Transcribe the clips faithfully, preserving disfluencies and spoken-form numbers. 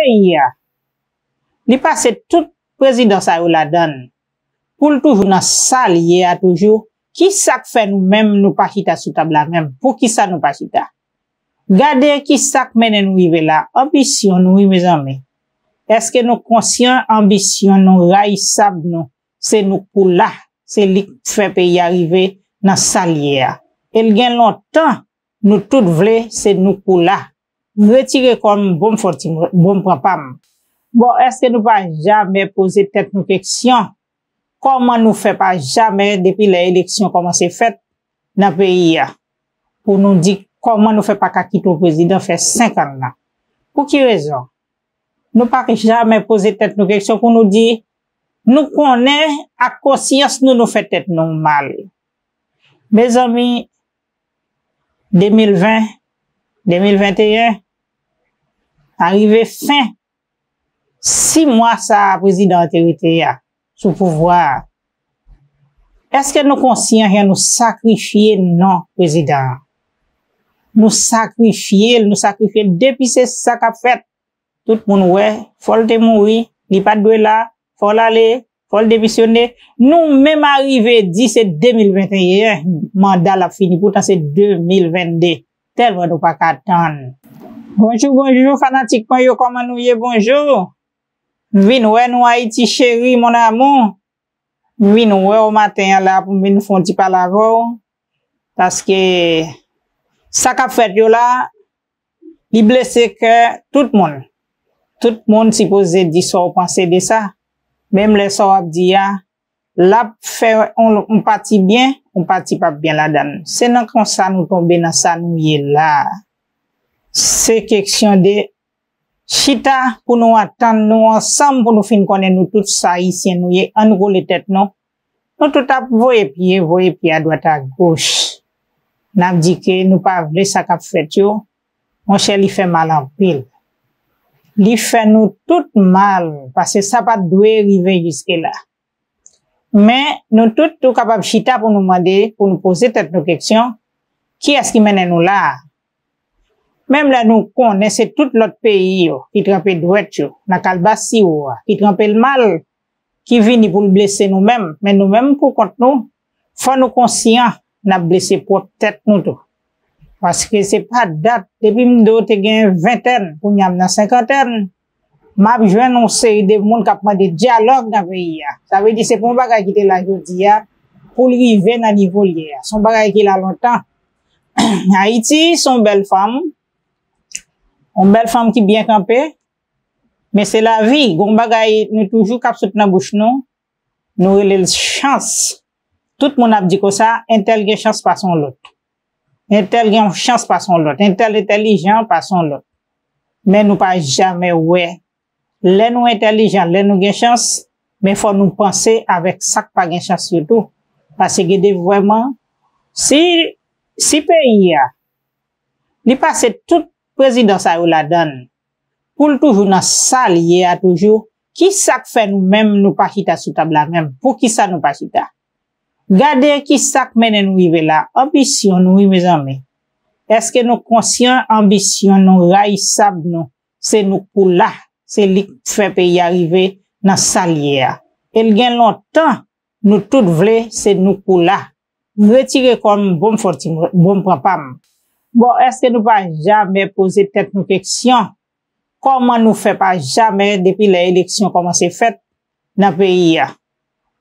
peyi a. Li pase tout prezidan sa yo ladan l. Pou l toujou nan sa l ye a toujou, ki sa k fè nou menm nou pa chita sou tab la menm? Poukisa nou pa chita? Gade ki sa k mennen nou rive la, anbisyon nou wi mezanmi. Èske nou konsyan anbisyon nou, rayisab nou, se nou k pou la, se li k fè peyi a rive nan sa l ye a. E l gen lontan nou tout vle se nou k pou la. Retire kò m, bon m fè ti, bon m pran pa m. Bon, èske nou pa jamè poze tèt nou keksyon? Kòman nou fè pa jamè depi lè eleksyon kòmanse fèt nan peyi a? Pou nou di kòman nou fè pa ka kite yon prezidan fè senk an la? Pou ki rezon? Nou pa jamè poze tèt nou keksyon pou nou di nou konnen ak konsyans nou nou fè tèt nou mal. Mezanmi, de mil ven, de mil venteyen, arive fen sis mwa sa a prezidan an te rete a sou pouvwa a. Èske nou konsyan jan nou sakrifye non prezidan an? Nou sakrifye l, nou sakrifye l depi se sa k ap fèt. Tout moun wè, fò l te mouri, li pa t dwe la, fò l ale, fò l demisyone. Nou menm arive di se de mil venteyen manda l ap fini, poutan se de mil vennde. Tèlman nou pa ka tann. Bonjou, bonjou, fanatik mwen yo, kòman nou ye? Bonjou. M vin wè nou, Ayiti cheri, mon amour. M vin wè w maten an la pou m vin fè yon ti pale avè w. Paske sa k ap fèt yo la, li blese kè tout moun. Tout moun sipoze di sa w panse de sa. Menm lè sa w ap di a, l ap fè yon, yon pati byen, yon pati p ap byen ladan l. Se nan konsa nou tonbe nan sa nou ye la a. Se keksyon de chita pou nou antann nou ansanm, pou nou fin konnen nou tout sa Ayisyen nou ye, ann nou kole tèt nou. Nou tout ap voye pye, voye pye adwat agoch. N ap di ke nou pa vle sa k ap fèt yo. Monchè, li fè mal anpil. Li fè nou tout mal, paske sa pa t dwe rive jiske la. Men, nou tout tou kapab chita pou nou mande, pou nou poze tèt nou keksyon, kiyès ki mennen nou la a? Menm lè nou konnen se tout lòt peyi yo ki tranpe dwèt yo nan kalbas siwo a, ki tranpe l mal, ki vini pou l blese nou menm, men nou menm pou kont nou, fò nou konsyan n ap blese pwòp tèt nou tou. Paske se pa dat, depi m di w te gen ventèn, kounye a m nan senkantèn, m ap jwenn yon seri de moun k ap mande dyalòg nan peyi a. Sa vle di se pa yon bagay ki te la jodi a pou l rive nan nivo l ye a. Se yon bagay ki la lontan. Ayiti se yon bèl fanm, yon bèl fanm ki byen kanpe, men se lavi, gon bagay nou toujou k ap sot nan bouch nou, nou rele l chans. Tout moun ap di konsa, entèl gen chans pase yon lòt. Entèl gen yon chans pase yon lòt. Entèl entèlijan pase yon lòt. Men nou pa jamè wè. Lè nou entèlijan, lè nou gen chans, men fò nou panse avèk sa k pa gen chans yo tou. Paske gen de vrèman, si, si peyi a, li pase tout prezidan sa yo ladan l, pou l toujou nan sa l ye a toujou, ki sa k fè nou menm nou pa chita sou tab la menm? Poukisa nou pa chita? Gade ki sa k mennen nou rive la, anbisyon nou wi mezanmi. Èske nou konsyan anbisyon nou, rayisab nou, se nou k pou la, se li k fè peyi a rive nan sa l ye a? E l gen lontan nou tout vle se nou k pou la. Retire kò m, bon m fè ti, bon m pran pa m. Bon, èske nou pa jamè poze tèt nou keksyon? Kòman nou fè pa jamè depi lè eleksyon kòmanse fèt nan peyi a?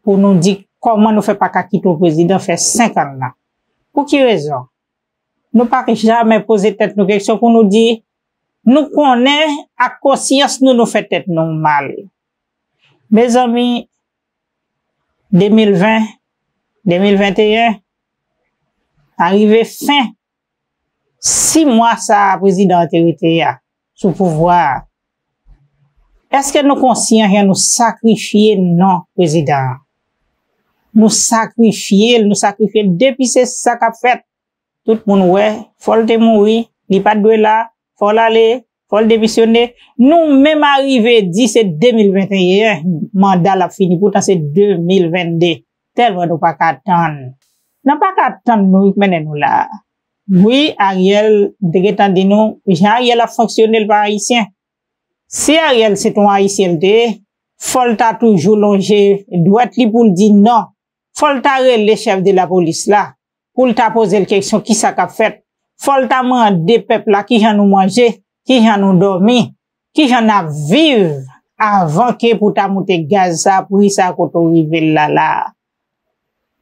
Pou nou di kòman nou fè pa ka kite yon prezidan fè senk an la? Pou ki rezon? Nou pa jamè poze tèt nou keksyon pou nou di nou konnen ak konsyans nou nou fè tèt nou mal. Mezanmi, de mil ven, de mil venteyen, arive fen sis mwa sa a prezidan an te rete a sou pouvwa a. Èske nou konsyan jan nou sakrifye non prezidan an? Nou sakrifye l, nou sakrifye l depi se sa k ap fèt. Tout moun wè, fò l te mouri, li pa t dwe la, fò l ale, fò l demisyone. Nou menm arive di se de mil venteyen manda l ap fini, poutan se de mil vennde. Tèlman nou pa ka tann. Nan pa ka tann nou k mennen nou la a. Wi, Ariel, m te gentan di nou, jan Ariel ap fonksyone, l pa ayisyen. Si Ariel se t on Ayisyen l te ye, fò l ta toujou lonje dwèt li pou l di non. Fò l ta rele chèf de lapolis la pou l ta poze l kesyon kisa k ap fèt. Fò l ta mande pèp la kijan nou manje, kijan nou dòmi, kijan n ap viv avan ke pou ta moute gaz sa, pri sa kote w rive l la la.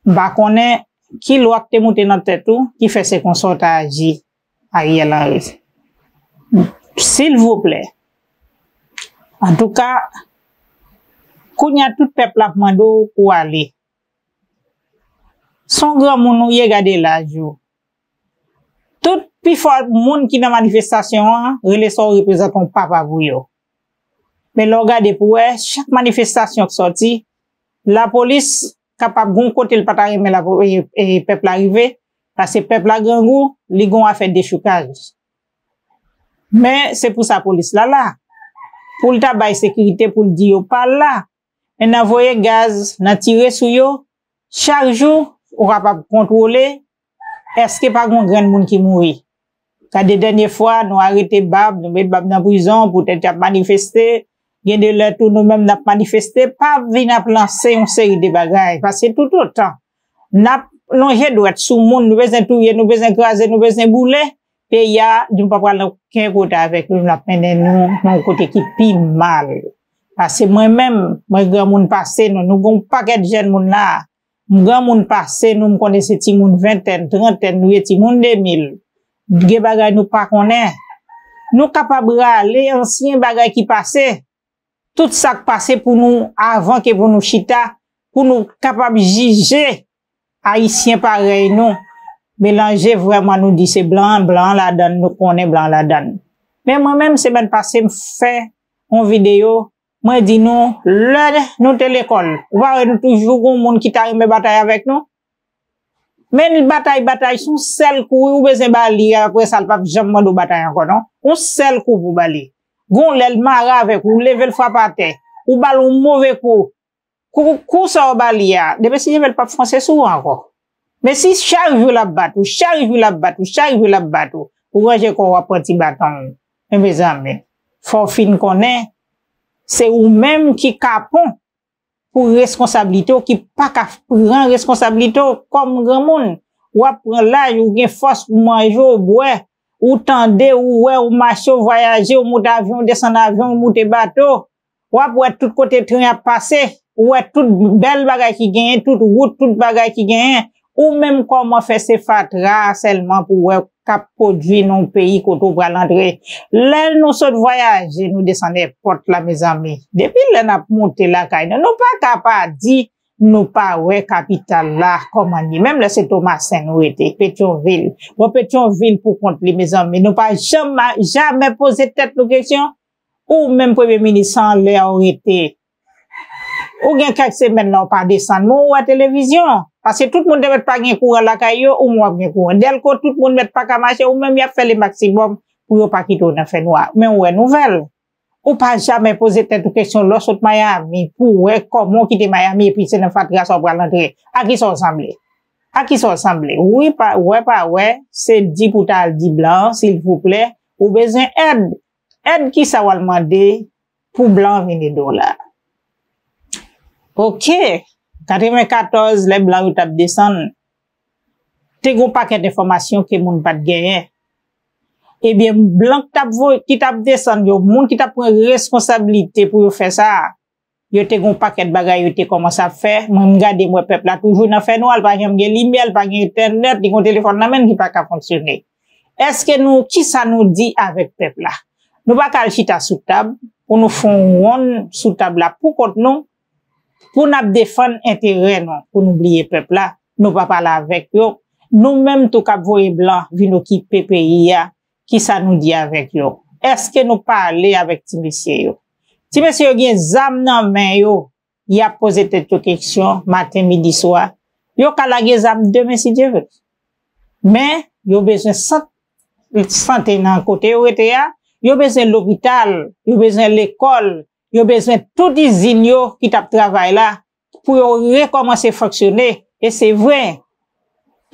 M pa konnen ki lwa k te moute nan tèt ou ki fè se konsa w ta aji, Ariel Henry. Silvouplè. Antouka, kounye a tout pèp la ap mande w pou w ale. Se yon granmoun ou ye, gade laj ou. Tout pifò moun ki nan manifestasyon an rele sa w reprezante yon papa pou yo. Men lè w gade pou wè, chak manifestasyon k sòti, lapolis kapab gon kote l pa ta renmen lapo- e, e, pèp la rive, paske pèp la grangou, li gon afè dechoukaj. Men se pou sa polis la la, pou l ta bay sekirite, pou l di yo pa la, men nan voye gaz, nan tire sou yo, chak jou ou kapab kontwole èske pa gon grenn moun ki mouri. Gade dènye fwa nou arete Bab, nou met Bab nan prizon poutèt y ap manifeste. Gen de lè tou nou menm n ap manifeste, pa vin ap lanse yon seri de bagay. Paske toutotan n ap lonje dwèt sou moun, nou bezwen touye, nou bezwen kraze, nou bezwen boule, peyi a, nou pa pral nan okenn kote avèk nou, l ap mennen nou nan yon kote ki pi mal. Paske mwen menm, mwen granmoun pase nou, nou gon pakèt jèn moun la, m granmoun pase nou, m konnen se timoun ventèn, trantèn, nou ye timoun de mil. Gen bagay nou pa konnen. Nou kapab rale ansyen bagay ki pase. Tout sa k pase pou nou avan ke pou nou chita, pou nou kapab jije Ayisyen parèy nou. Melanje vrèman nou di se blan, blan ladann, nou konnen blan ladann. Men mwen menm semèn pase m fè yon videyo, mwen di nou lè nou te lekòl, ou pa wè nou toujou gon moun ki ta renmen batay avèk nou? Men batay, batay, se yon sèl kou wi, ou bezwen ba li, apre sa l p ap janm mande w batay ankò non. Yon sèl kou pou ba li. Gon lè l mare avèk ou, ou leve l frape atè, ou ba l yon move kou. Kou, kou sa w ba li a, depi si Dye vle l p ap fonse sou ou ankò. Men si chak jou l ap bat ou, chak jou l ap bat ou, chak jou l ap bat ou, ou ranje kò w ap pran ti baton w. Men mezanmi, fò w fin konnen se ou menm ki kapon pou reskonsablite w, ki pa ka pran reskonsablite w kòm granmoun. W ap pran laj, ou gen fòs pou manje, w bwè, ou tande, ou wè, ou mache, ou vwayaje, ou monte avyon, ou desann avyon, ou moute bato. W ap wè tout kote tren ap pase, ou wè tout bèl bagay ki genyen, tout wout, tout bagay ki genyen. Ou menm kòman fè se fatra sèlman pou wè k ap pwodui nan yon peyi kote w pral antre. Lè nou sot vwayaje, nou desann èpòt la, mezanmi. Depi lè n ap monte lakay nou, nou pa ka pa di nou pa wè kapital la kòman l ye. Menm lè se Tomasen nou rete, Petyonvil. Bon, Petyonvil pou kont li, mezanmi. Nou pa janm, jamè poze tèt nou kesyon. Ou menm premye minis anlè a w rete. Ou gen kèk semèn la w pa desann, men ou wè televizyon. Paske tout moun te mèt pa gen kouran lakay yo, ou menm w ap gen kouran. Dèlko tout moun mèt pa ka mache, ou menm y ap fè le maksimòm pou yo pa kite w nan fènwa. Men ou wè nouvèl. Ou pa jamè poze tèt ou kesyon lè w sot Miami pou w wè kòman w kite Miami epi se nan fatra sa w pral antre. A kisa w sanble? A kisa w sanble? Wi, pa, wè pa wè, se di pou w ta al di blan an, silvouplè, ou bezwen èd. Èd kisa w al mande pou blan an vin ede w la? Oke, katrevenkatòz, lè blan yo t ap desann, te gen yon pakèt enfòmasyon ke moun pa t genyen. Ebyen, blan ki t ap voye, ki t ap desann yo, moun ki t ap pran reskonsablite pou yo fè sa, yo te gen yon pakèt bagay yo te kòmanse ap fè. Mwen, m gade, m wè pèp la toujou nan fènwa, l pa janm gen limyè, l pa gen entènèt, li gen yon telefòn nan men l ki pa ka fonksyone. Èske nou, kisa nou di avèk pèp la? Nou pa ka al chita sou tab pou nou fè yon wonn sou tab la pou kont nou, pou n ap defann enterè nou, pou nou bliye pèp la. Nou pa pale avèk yo. Nou menm tou k ap voye blan vin okipe peyi a, kisa nou di avèk yo? Èske nou pale avèk ti mesye yo? Ti mesye yo gen zam nan men yo, y ap poze tèt yo kesyon maten, midi, swa. Yo ka lage zam demen si Dye vle. Men, yo bezwen sant, sante nan kote yo rete a, yo bezwen lopital, yo bezwen lekòl, yo bezwen tout izin yo ki t ap travay la pou yo rekòmanse fonksyone. E se vre,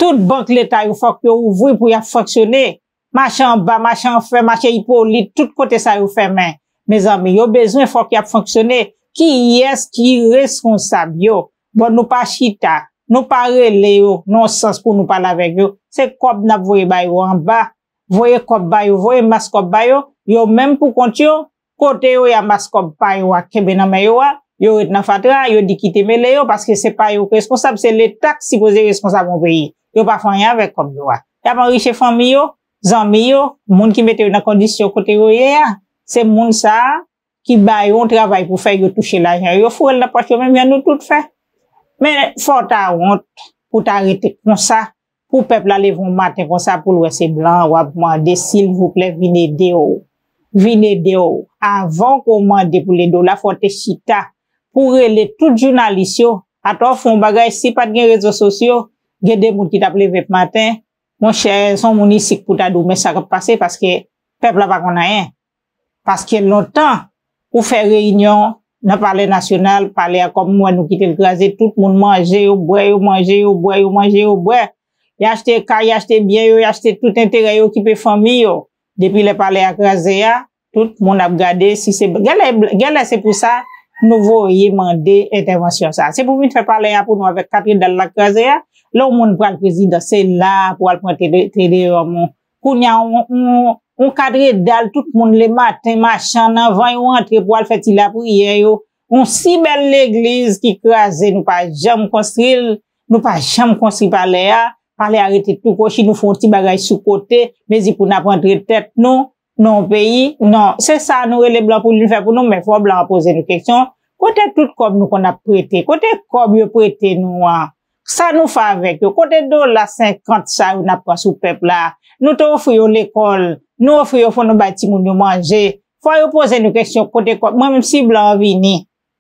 tout bank leta yo fòk yo ouvri pou y ap fonksyone. Mache anba, mache anfè, mache Ipolit, tout kote sa yo fèmen. Mezanmi, yo bezwen, fòk y ap fonksyone. Kiyès ki reskonsab yo? Bon, nou pa chita, nou pa rele yo nan sans pou nou pale avèk yo. Se kòb n ap voye ba yo anba. Voye kòb ba yo, voye mas kòb ba yo. Yo menm pou kont yo, kote yo ye a, mas kòb pa yo a kenbe nan men yo a, yo ret nan fatra, yo di kite mele yo, paske se pa yo k reskonsab, se Leta k sipoze reskonsab yon peyi. Yo pa fè anyen avèk kòb yo a. Y ap anrichi fanmi yo, zanmi yo, moun ki mete yo nan kondisyon kote yo ye a. Se moun sa a ki ba yo yon travay pou fè, yo touche lajan yo, yo foure l nan pòch yo, menm jan nou tout fè. Men fò w ta wont pou w ta rete konsa, pou pèp la leve yon maten konsa pou l wè se blan an, w ap mande, silvouplè, vin ede w. Vin ede w. Avan ke w mande pou l ede w la, fò w te chita pou w rele tout jounalis yo. Atò w fè yon bagay, si pa t gen rezo sosyo, gen de moun ki t ap leve maten, monchè, se yon moun isit pou ta di w men sa k ap pase, paske pèp la pa konn anyen. Paske lontan, ou fè reyinyon nan Palè Nasyonal, palè a kòm m wè nou kite l kraze, tout moun manje, yo bwè, yo manje, yo bwè, yo manje, yo bwè. Y achte kay, y achte byen yo, y achte tout enterè yo, okipe fanmi yo. Depi lè palè a kraze a, tout moun ap gade si se, genlè, genlè se pou sa nou voye mande entèvansyon sa. Se pou vin fè palè a pou nou avèk katedral la kraze a. Lè yon moun pral prezidan, se la pou al pran tede-, tedeyòm ou. Kounye a, yon, yon, yon katedral, tout moun lematen mache ann avan yo antre pou al fè ti lapriyè yo. Yon si bèl legliz ki kraze, nou pa janm konstri l, nou pa janm konstri palè a. Palè a rete tou kwochi, nou fè yon ti bagay sou kote, mezi pou n ap antre tèt nou nan yon peyi. Non, se sa nou rele blan pou vin fè pou nou, men fò blan an poze nou kesyon. Kote tout kòb nou konn ap prete? Kote kòb yo prete nou an? Sa nou fè avèk yo? Kote dola senkant sa yo n ap pran sou pèp la? Nou te ofri yo lekòl, nou ofri yo fò nou bay timoun yo manje. Fò yo poze nou kesyon, kote kòb? Mwen menm, si blan an vini,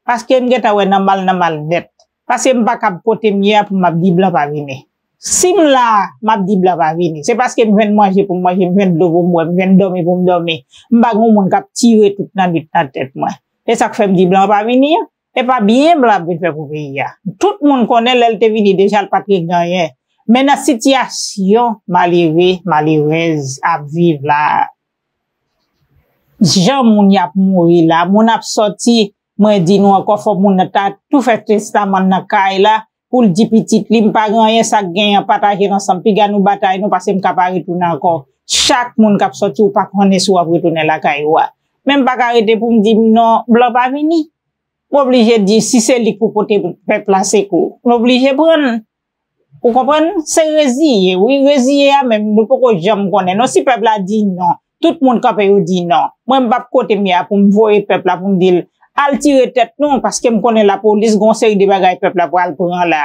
paske m gentan wè nan mal, nan mal nèt. Paske m pa kab kote m ye a pou m ap di blan pa vini. Si m la, m ap di blan pa vini. Se paske m jwenn manje pou m manje, m jwenn dlo pou m bwè, m jwenn dòmi pou m dòmi. M pa gen yon moun k ap tire tout lannwit nan tèt mwen. E sa k fè m di blan pa vini an. E pa byen blan ap vin fè pou peyi a. Tout moun konnen lè l te vini deja, l pa t regle anyen. Men nan sitiyasyon malere, malerèz ap viv la, jan moun y ap mouri la, moun ap sòti, mwen di nou ankò, fò moun nan ta tou fè testaman nan kay la, pou l di pitit li, m pa gen anyen, sa k genyen an, pataje l ansanm, piga nou batay nou, paske m ka pa retounen ankò. Chak moun k ap sòti, ou pa konnen si w ap retounen lakay ou a. Men m pa ka rete pou m di m non, blan pa vini. M oblije di, si se li k pou pote pèp la sekou, m oblije pran l. Ou konprann? Se reziye, wi, reziye a menm, nou poko janm konnen. Non, si pèp la di non, tout moun kanpe yo di non. Mwen, m p ap kote m ye a pou m voye pèp la, pou m di l, al tire tèt nou, paske m konnen lapolis, gen yon seri de bagay pèp la pral pran la,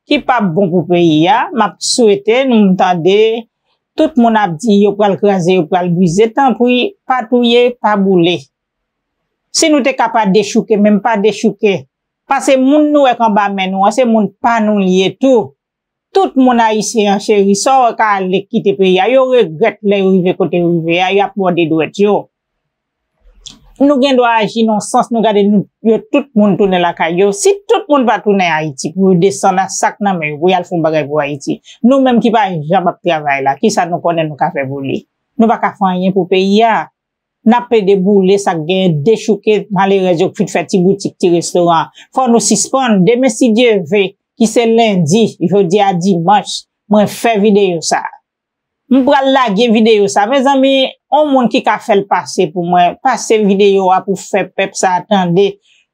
ki p ap bon pou peyi a. M ap swete nou, m tande, tout moun ap di yo pral kraze, yo pral brize. Tanpri, pa touye, pa boule. Si nou te ka pa dechouke, menm pa dechouke. Paske moun nou wè k anba men nou an, se moun pa nou l ye tou. Tout moun ayisyen an cheri, sa w ka ale kite peyi a, yo regrèt lè yo rive kote yo rive a, y ap mòde dwèt yo. Nou gen dwa aji nan sans, nou gade nou, yo tout moun tounen lakay yo. Si tout moun pa tounen Ayiti pou yo desann ak sa k nan men yo, pou y al fè yon bagay pou Ayiti, nou menm ki pa janm ap travay la, kisa nou konnen nou ka fè pou li? Nou pa ka fè anyen pou peyi a. N ap plede boule sa k genyen, dechouke malerèz yo k fin fè ti boutik, ti restoran. Fò nou sispann. Demen, si Dye ve, ki se lendi, jodi a dimanch, mwen fè videyo sa. M pral lage videyo sa. Mezanmi, on moun ki ka fè l pase pou mwen, pase videyo a pou fè pèp sa a tande.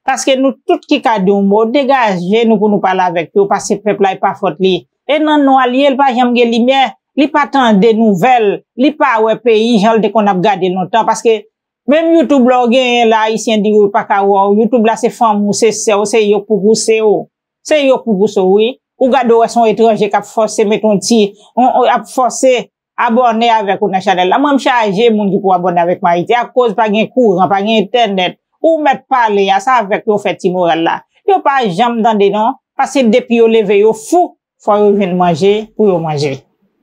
Paske nou tout ki ka di yon mo, degaje nou pou nou pale avèk yo, paske pèp la e pa fòt li. E nan nwa l ye, l pa janm gen limyè, li pa tande nouvèl, li pa wè peyi jan l te konn ap gade l lontan. Paske menm YouTube la w genyen la, Ayisyen di yo pa ka wè w. YouTube la se fanmi w, se sè w, se yo k pou pouse w. Se yo k pou pouse w, wi. Ou gade w wè se yon etranje k ap fòse met yon ti, on, on, ap fòse abòne avèk ou nan chanèl la. Mwen, m chaje moun ki pou abòne avèk mwen Ayiti. Akoz pa gen kouran, pa gen entènèt. Ou mèt pale a, se avèk yo fè ti moral la. Yo pa janm tande non, paske depi yo leve, yo fou, fò yo jwenn manje pou yo manje.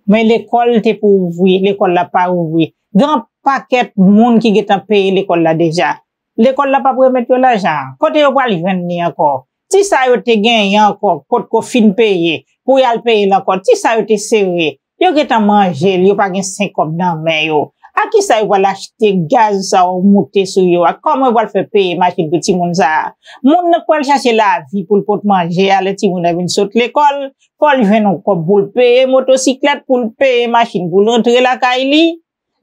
Men lekòl te pou ouvri, lekòl la pa ouvri. Gen pakèt moun ki gentan peye lekòl la deja. Lekòl la p ap remèt yo lajan an. Kote yo pral jwenn li ankò? Ti sa yo te genyen ankò, potko fin peye, pou y al peye l ankò. Ti sa yo te sere, yo gentan manje l, yo pa gen senk kòb nan men yo. A kisa yo pral achte gaz sa yo moute sou yo a? Kòman yo pral fè peye machin pou timoun sa a? Moun nan pral chache lavi pou l pot manje a lè timoun nan vin sot lekòl, fò l jwenn yon kòb pou l peye motosiklèt, pou l peye machin, pou l rantre lakay li.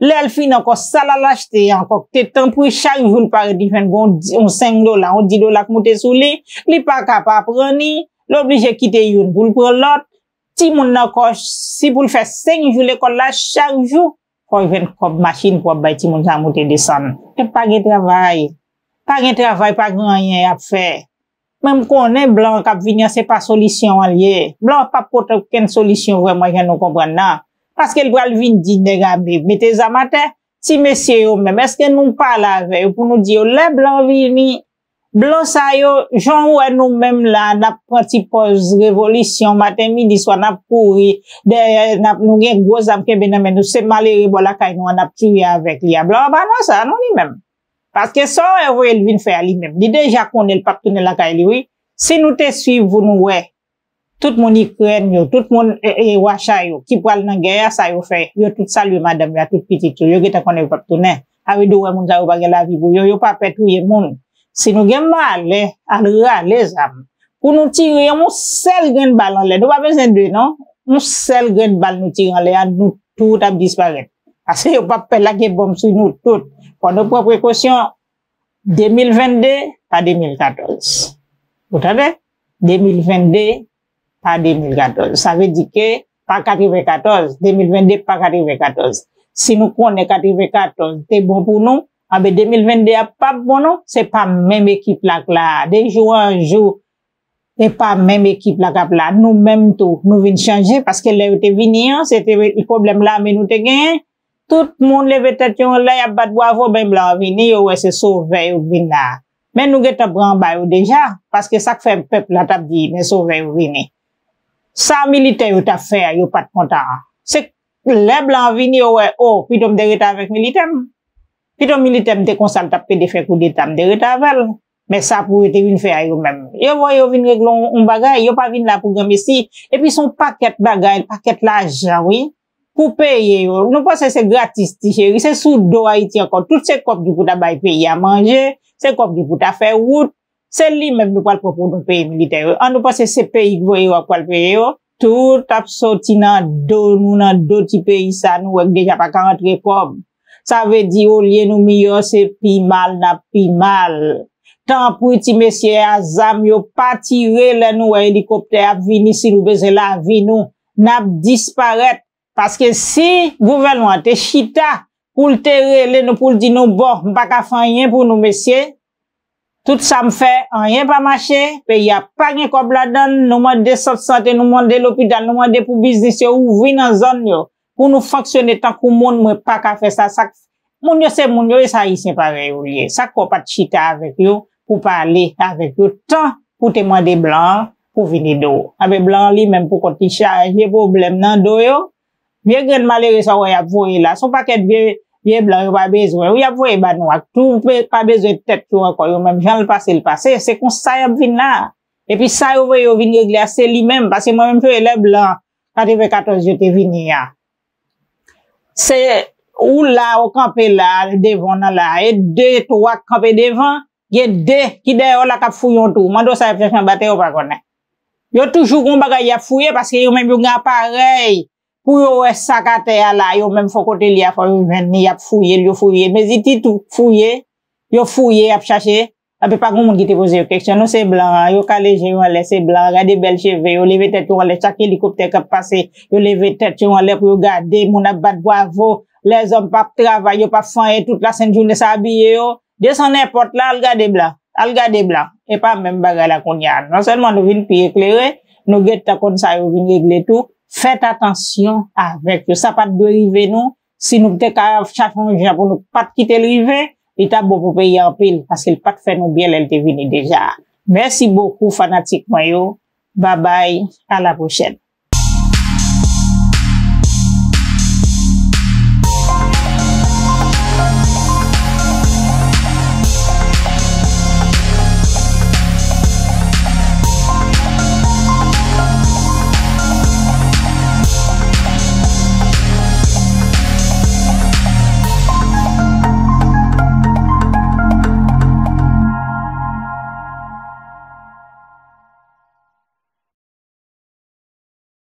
Lè l fin ankò, sa l al achte a ankò, te tanpri chak jou l parèt li jwenn yon, yon senk dola, yon dis dola k moute sou li, li pa ka pa pran li, l oblije kite youn pou l pran lòt. Timoun nan ankò, si pou l fè senk jou lekòl la, chak jou, fò l jwenn kòb machin pou ap bay timoun sa moute desann. E pa gen travay. Pa gen travay, pa gen anyen y ap fè. Men m konnen blan k ap vini an, se pa solisyon an l ye. Blan an p ap pote okenn solisyon vrèman jan nou konprann nan. Paske l pral vin di nèg ame, mete zam atè. Ti mesye yo menm, èske nou pale avè yo pou nou di yo, lè blan vini, blan sa yo, jan w wè nou menm la, n ap pran ti pòz revolisyon maten, midi, swa n ap kouri dèyè, n ap, nou gen gwo zam kenbe nan men nou, se malere bò lakay nou an n ap tiye avèk li a. Blan an pa nan sa non li menm. Paske sa w wè voye l vin fè a li menm, li deja konnen l p ap tounen lakay li wi. Si nou te swiv pou nou wè, tout moun Ikrèn yo, tout moun e, e, Wacha yo ki pral nan gè a, sa yo fè? Yo tout salye madanm yo a, tout pitit yo. Yo gentan konnen yo p ap tounen. Sa vle di w wè moun sa yo pa gen lavi pou yo, yo pa pè touye moun. Si nou gen malè, al rale zam. Pou nou tire yon sèl grenn bal anlè, nou pa bezwen de non. Yon sèl grenn bal nou tire anlè a, nou tout ap disparèt. Paske yo p ap pè lage bonm sou nou tout. Fò nou pran prekosyon. De mil venn de pa de mil katòz. Ou tande? De mil venn de pa de mil katòz. Sa vle di ke pa katrevenkatòz, de mil venn de pa katrevenkatòz. Si nou konnen katrevenkatòz te bon pou nou, anben de mil venn de a p ap bon non. Se pa menm ekip la k la a. De jou an jou, e pa menm ekip la k ap la. Nou menm tou, nou vin chanje, paske lè yo te vini an, se te pwoblèm lame nou te genyen. Tout moun leve tèt yo anlè, y ap bat bwavo, men blan an vini, yo wè se sovè yo k vin la a. Men nou gentan pran anba yo deja, paske sa k fè pèp la t ap di, men sovè yo vini. Sa militè yo t ap fè a, yo pa t kontan an. Se lè blan an vini, yo wè, o, pito m te rete avèk militè m. Pito militè m te konsa, l t ap pede fè koudeta, m te rete avè l. Men sa pou yo te vin fè a yo menm. Yo voye yo vin regle yon, yon bagay, yo pa vin la pou granmesi. Epi se yon pakèt bagay, pakèt lajan, wi. Pou peye yo. Nou panse se gratis, ti cheri. Se sou do Ayiti ankò. Tout se kòb ki pou ta bay peyi a manje, se kòb ki pou ta fè wout. Se li menm nou pral pran pou nou peye militè yo. An nou panse se peyi k voye yo ak pral peye yo? Tout ap soti nan do nou, nan do ti peyi sa nou wè k deja pa ka rantre kòb. Sa vle di, olye nou miyò, se pi mal n ap pi mal. Tanpri, ti mesye a, zam yo pa tire lè nou wè elikoptè ap vini, si nou bezwen lavi nou, n ap disparèt. Paske si gouvènman an te chita pou l te rele nou, pou l di nou, bon, m pa ka fè anyen pou nou, mesye, tout sa m fè, anyen pa mache, peyi a pa gen kòb ladan l, nou mande sant sante, nou mande lopital, nou mande pou biznis yo ouvri nan zòn yo, pou nou fonksyone tankou moun, mwen pa ka fè sa. Sa k-, moun yo se moun yo, e se Ayisyen parèy yo ye. Sa k fè w pa t chita avèk yo pou pale avèk yo tan pou te mande blan an pou vin ede w? Anben blan an li menm pou kont li chaje pwoblèm nan do yo. Vye grenn malere sa w wè y ap voye la, se yon pakèt vye, vye blan yo pa bezwen wi, y ap voye ba nou ak tou, pe-, pa bezwen tèt yo ankò, yo menm jan l pase, l pase, se konsa y ap vin la. Epi sa yo voye yo vin regle a, se li menm, paske mwen menm fè lè blan katrevenkatòz yo te vini a. Se ou la, ou kanpe la, devan w nan la, e de, twa k kanpe devan, gen de ki dèyè w la k ap fouye yon twou. Mande w sa y ap chache anba tè, yo pa konnen. Yo toujou gen yon bagay y ap fouye, paske yo menm yo gen aparèy pou yo wè sa k atè a la, yo menm fò kote li a, fò yo jwenn li, y ap fouye l, yo fouye l. Mezi ti twou fouye, yo fouye, y ap chache. Anben pa gen moun ki te poze yo keksyon, non, se blan an, yo kale je yo anlè, se blan an, gade bèl cheve yo, leve tèt yo anlè, chak elikoptè k ap pase, yo leve tèt yo anlè pou yo gade, moun ap bat bwavo, lèzòm p ap travay, yo p ap fè anyen, tout lasent jounen sa abiye yo, desann èpòt la, al gade blan, al gade blan. E pa menm bagay la kounye a. Non sèlman nou vin pi eklere, nou gentan konn sa yo vin regle tou. Fèt atansyon avèk yo. Sa pa t dwe rive nou. Si nou te ka chache yon jan pou nou pa t kite l rive, li t ap bon pou peyi a anpil, paske l pa t fè nou byen lè l te vini deja. Mèsi bokou fanatik mwen yo. Babay, a la pwochèn.